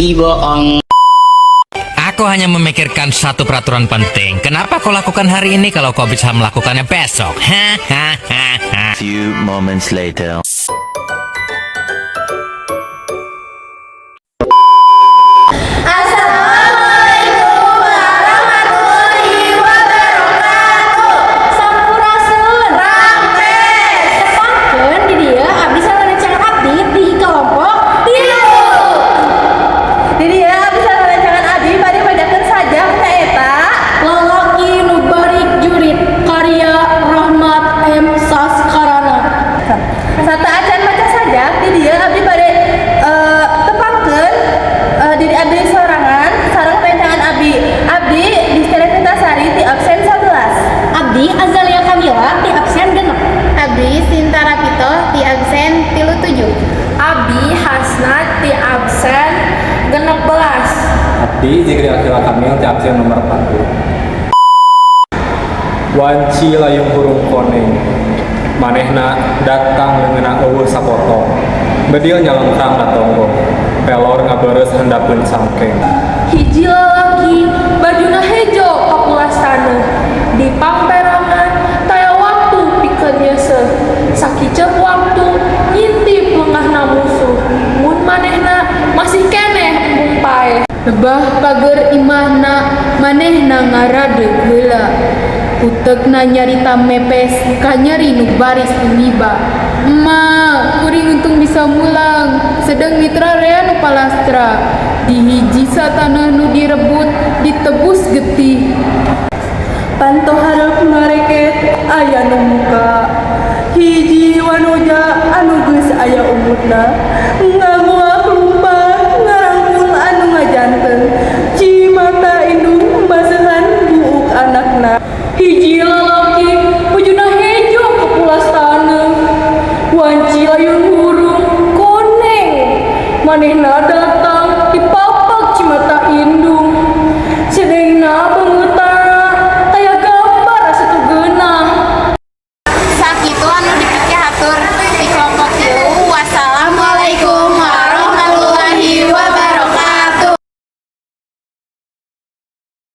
Tapi bohong. Aku hanya memikirkan satu peraturan penting. Kenapa kau lakukan hari ini kalau kau bisa melakukannya besok? Hahaha. Few moments later. Assalamualaikum warahmatullahi wabarakatuh. Sampurasun. Rampes. Tepangkeun di dieu abdi sareng rerencangan abdi di kelompok 3. Di dieu abdi sareng rerencangan abdi bade majakeun sajak, nyaeta Lalaki Nu Barik Jurit karya Rahmat M Saskarana. Sateuacan maca sajak, di dieu abdi bade tepangkeun diri abdi sorangan sareng rencangan abdi. Abdi Distri Sari ti absen 11. Abdi Azalia Kamila di absen 6. Abdi Sinta Rapito di absen 37. Abdi Hasna di absen 16. Abdi Zikri Akila Kamil ti absen nomor 40. Wanci layung hurung koneng. Manehna datang leungeunna euweuh sapotong. Bedil nyalengkrang na tonggong. Pelor ngabeureus handapeun sangkeng. Hiji lalaki bajuna hejo kapulas taneuh, di pangperongan taya waktu pikeun nyeuseuh, sakiceup waktu ngintip lengahna musuh, mun manehna masih keneh embung paeh. Lebah pager imahna, manehna ngaradeg heula. Utekna nyarita mepes kanyeri nu baris tumiba. Emak, kuring untung bisa mulang, sedeng mitra rea nu palastra. Di hiji satanah nu direbut, ditebus getih. Panto hareup ngareket aya nu muka. Hiji wanoja anu geus aya umurna ngaguak lumpat ngarangkul anu ngajanteng. Cimata indung maseuhan buuk anakna. Hiji lalaki bajuna hejo kapulas taneuh, wanci layung hurung koneng, manehna.